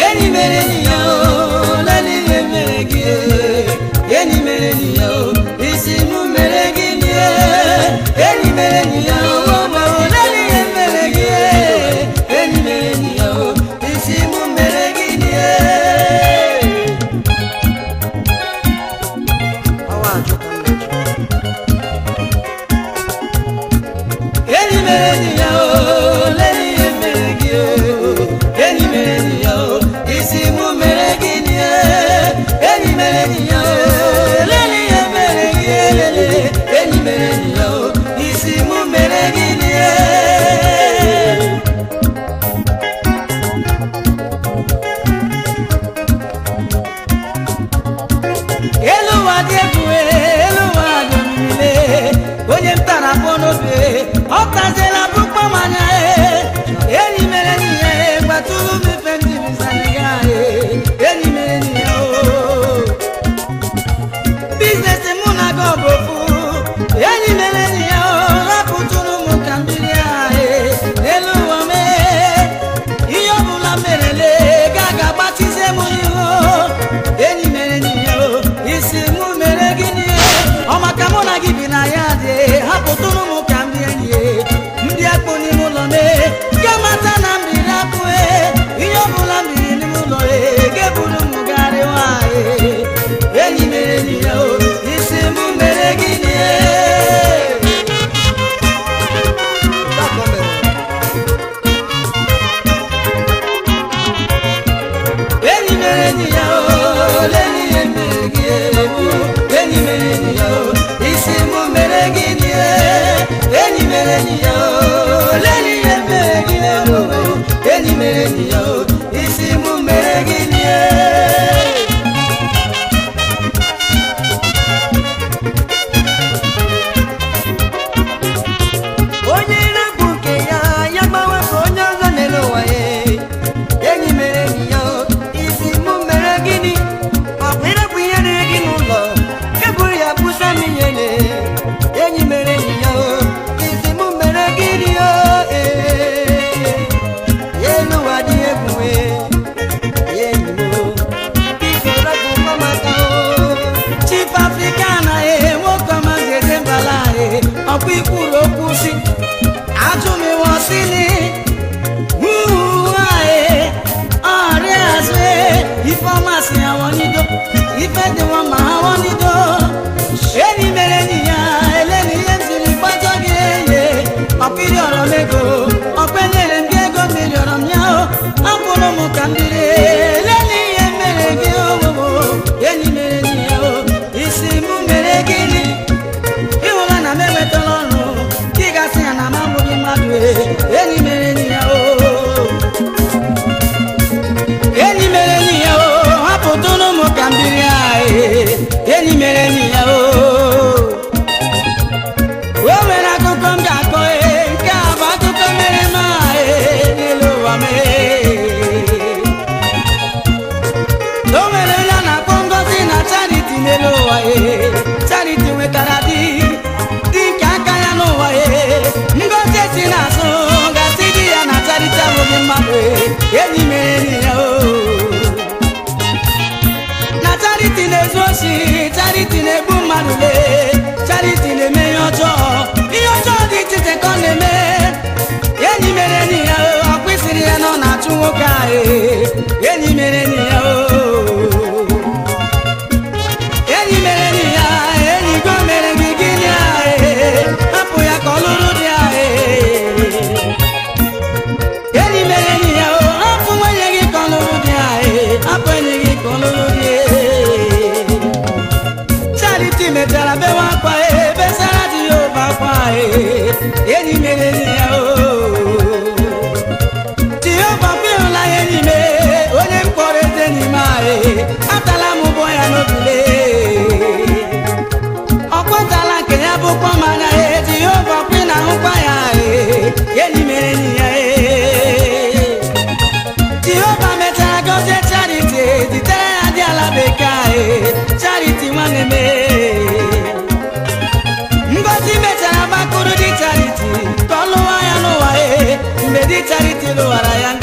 Enyi mere enyi ya o, lele ihe mere gị. Enyi mere enyi ya o, isi mụ mere gịnị? Enyi mere enyi ya o, lele ihe mere gị. Enyi mere enyi ya o, isi mụ mere gịnị? Ọwa ajụ ka m na-ajụ. Enyi mere enyi ya o, lele ihe mere gị. Enyi mere enyi ya o, isi mụ mere gịnị? Enyi mere enyi ya o, lele ihe mere gị. Enyi mere enyi ya o, isi mụ mere gịnị? Elu ụwa dị egwu, elu ụwa dị omimi. Onye m tara akpọ n'obi, ọ taziela bụkpọ manya. Enyi mere enyi ya, gbatụrụ m ife ndị bizaniga. Enyi mere enyi ya o, business mụ na gị ọ bụ ofu. Enyi mere enyi ya o, rapụtụrụ m ka mmiri a n'elu ụwa mee ihe ọbụla merele ga ga-agbatizie m ihu. Enyi mere enyi ya o, isi mụ mere gịnị? Ọ maka mụ na gị bi na ya dị, hapụtụrụ m ka ndị enyi ndị akpụ n'ime ụlọ mee ga mata na mmiri akpụ. Ihe ọbụla mmiri n'ime ụlọ ga-eburu m garịwa. Enyi mere enyi ya o, isi mụ mere gịnị? Nke a ka o mere. Enyi mere enyi ya o, lele ihe mere gị. Enyi mere enyi ya o, isi mụ mere gịnị? Enyi mere enyi ya o, lele ihe mere gị. Enyi mere enyi ya o, isi mụ mere gịnị? Onye na-abụ nke ya, ya gbawa ka onye ọzọ n'elu ụwa ya. Enyi mere enyi ya o, isi mụ mere gịnị? Ọ bụ ịrapụ ihe riri gị n'ụlọ, ke buru ya busa m inyere. Enyi mere enyi ya o, isi mụ mere gịnị o? Ee, elu ụwa dị egwu e, enyi m o, biko rapụ mama ka o. Chief Africana, ee, nwoke ọma ga-eje mbala. Ee, ọkwa ikwuru okwu si ajụmiwọsili ee, ọrịa azụ. Ee, ifeọma si ha wọnido, ife dị nwa ma ha wọnido. Enyi mere enyi ya, eleni ihe m siri gbajọ gị. Eye ọkwa ịrịọrọ m ego, ọkwa enyere m gị ego m rịọrọ m ya o, abụrụ m ka m dịrị. Eleni ihe mere gị owowo. Enyi mere enyi ya o, isi mụ mere gịnị? Ịhụla na m enwetala ọrụ ka ị gasị ya na m abụghị mmadụ. Enyi mere enyi ya o, enyi mere enyi ya o, hapụtụrụ m ka m biri a. Enyi mere enyi ya o, o nwere akụkọ m ga-akọ. Ee, nke a bụ akụkọ mere m a, ee, n'elu ụwa m. Ee, o nwere onye a na-akpọ Ngozi na Charity n'elu ụwa. Ee, Charity nwetara di, di nke aka ya n'ụwa. Ee, Ngozi esi n'azụ gasị di ya na Charity abụghị mmadụ. Ee, enyi mere enyi ya o, na Charity na-ezu oshi, Charity na-egbu mmadụ lee, Charity na-eme ihe ọjọọ, ihe ọjọọ dị iche iche ka ọ na-eme. Enyi mere enyi ya o, ọ kwesịrị ya na ọ na-achụ nwoke a. Ee, enyi mere enyi ya o, enyi mere enyi ya, enyi go mere gị gịnị a? Ee, hapụ ya ka ọ lụrụ di ya. Ee, enyi mere enyi ya o, hapụ nwunye gị ka ọ lụrụ di ya. Ee, hapụ enyi gị ka ọ lụrụ di ya. Charity mechara bewe akwa, ee, besara di ya obe akwa. Ee, enyi mere enyi ya o, Jehova kwehụla ya enyi m, ee, onye m kpọrọ eze n'ime a. Ee, atala m ụbọ ya n'obile. Ọkwatala. Charity lụwara ya.